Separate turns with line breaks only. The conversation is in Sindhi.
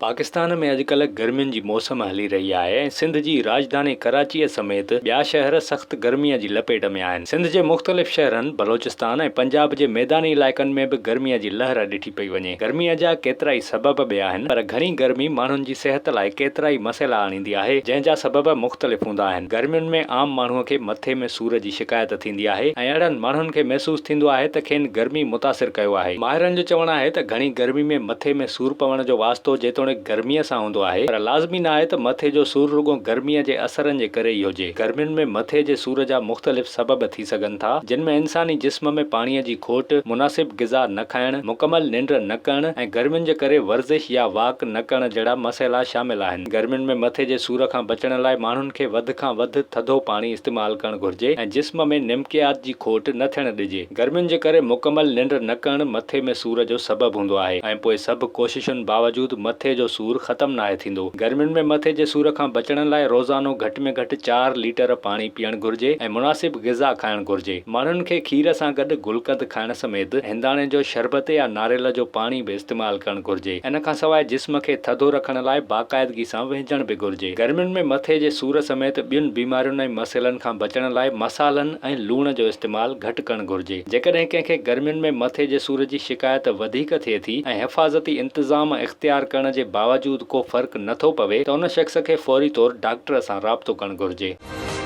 پاڪستان ۾ اڄڪلهه گرمين جي موسم هلي رهي آهي ۽ سنڌ جي راڄڌاني ڪراچيء سميت ٻيا شهر سخت گرميء جي لپيٽ ۾ آهن. سنڌ جي مختلف شهرن، بلوچستان ۽ پنجاب جي ميداني علائقن ۾ به گرميء جي لهر ڏٺي پئي وڃي. گرميء جا ڪيترائي سبب به آهن پر گهڻي گرمي ماڻهن جي صحت لاء ڪيترائي مسئلا آڻيندي آهي جنهن جا سبب مختلف هوندا آهن. گرمين ۾ عام ماڻهوء کي مٿي ۾ سور جي شڪايت ٿيندي آهي ۽ اهڙن ماڻهن کي محسوس ٿيندو آهي ته کين گرمي متاثر ڪيو آهي. ماهرن جو چوڻ آهي ته گهڻي گرمي ۾ مٿي ۾ سور پوڻ جو واسطو جيتوڻيڪ گرميء سان هوندو آهي پر لازمي نه آهي ته مٿي جو سور رڳو گرميء جي اثرن جي ڪري ئي هجي. گرمين ۾ مٿي جي سور جا مختلف سبب ٿي سگهن ٿا جن ۾ انساني جسم ۾ پاڻيء جي کوٽ، مناسب غذا نه کائڻ، مڪمل ننڊ نه ڪرڻ ۽ گرمين جي ڪري ورزش يا واڪ نه ڪرڻ جهڙا مسئلا شامل آهن. گرمين ۾ مٿي جي سور کان بچڻ لاء ماڻهن کي وڌ کان وڌ ٿڌو پاڻي استعمال ڪرڻ گهرجي ۽ جسم ۾ نمڪيات جي کوٽ نه ٿيڻ ڏجي. گرمين جي ڪري مڪمل ننڊ نه ڪرڻ مٿي ۾ سور جو سبب هوندو آهي ۽ پوء سڀ ڪوششن باوجود مٿي جو سور ختم ناهي ٿيندو. گرمين ۾ مٿي جي سور کان بچڻ لاء روزانو گهٽ ۾ گهٽ چار ليٽر پاڻي پيئڻ گهرجي ۽ مناسب غذا کائڻ گهرجي. ماڻهن کي کير سان گڏ گلقند کائڻ سميت هنداڻي جو شربت يا ناريل جو پاڻي به استعمال ڪرڻ گهرجي. ان کان سواء جسم کي ٿڌو رکڻ لاء باقاعدگي سان وهنجڻ به گهرجي. گرمين ۾ مٿي جي سور سميت ٻين بيمارين ۽ مسئلن کان بچڻ لاء مصالحن ۽ لوڻ جو استعمال گهٽ ڪرڻ گهرجي. جيڪڏهن ڪنهن کي گرمين ۾ مٿي جي سور جي شڪايت وڌيڪ ٿئي ٿي ۽ حفاظتي انتظام اختيار ڪرڻ جي باوجود ڪو فرق نه ٿو پوي ته ان شخص کي فوري طور ڊاڪٽر سان رابطو ڪرڻ گهرجي.